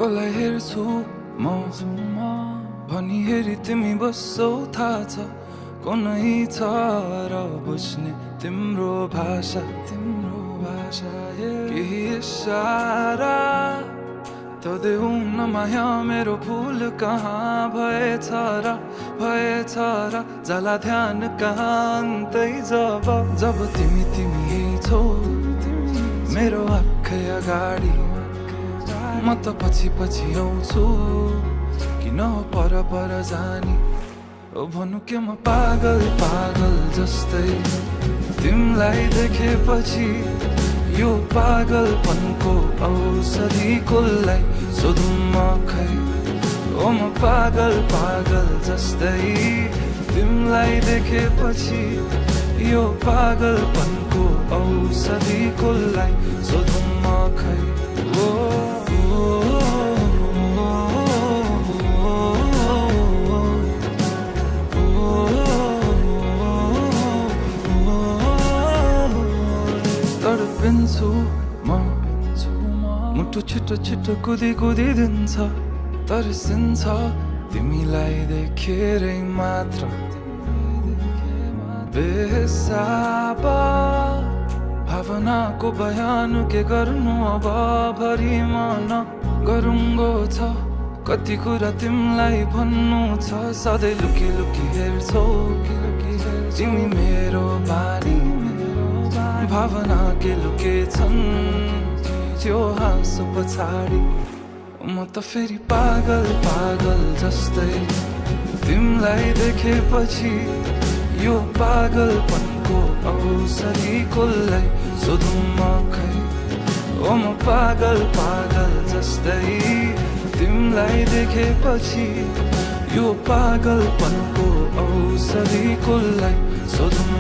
कसलाई हेर्छु म भनी हेरी तिमी बस्छौ थाहा छ कुनै छ र बुझ्ने तिम्रो भाषा केही इसारा त देऊ न माया मेरो फुल कहाँ भएछ र जाला ध्यान कहाँ अन्तै जब तिमी छौ मेरो आँखै अगाडि म त पछि आउँछु किन पर जानी ओ भन्नु के म पागल जस्तै तिमीलाई देखेपछि यो पागलपनको औषधि कसलाई सोधौँ म खै ओ म पागल जस्तै तिमीलाई देखेपछि यो पागलपनको औषधि कसलाई सोधौँ म खै तडपिन्छु म मुटु छिटो कुदी दिन्छ तर्सिन्छ तिमीलाई देखेरै मात्र बेसाब भावनाको बयान के गर्नु अब भरि मन गरुङ्गो छ कति कुरा तिमीलाई भन्नु छ सधैँ लुकी हेर्छौ तिमी मेरो बानी भावना के लुकेछन् त्यो हाँसो पछाडि म त फेरि पागल जस्तै तिमीलाई देखेपछि यो पागलपनको औषधि कसलाई सोधौँ म खै ओ म पागल जस्तै तिमीलाई देखेपछि यो पागलपनको औषधि कसलाई सोधौँ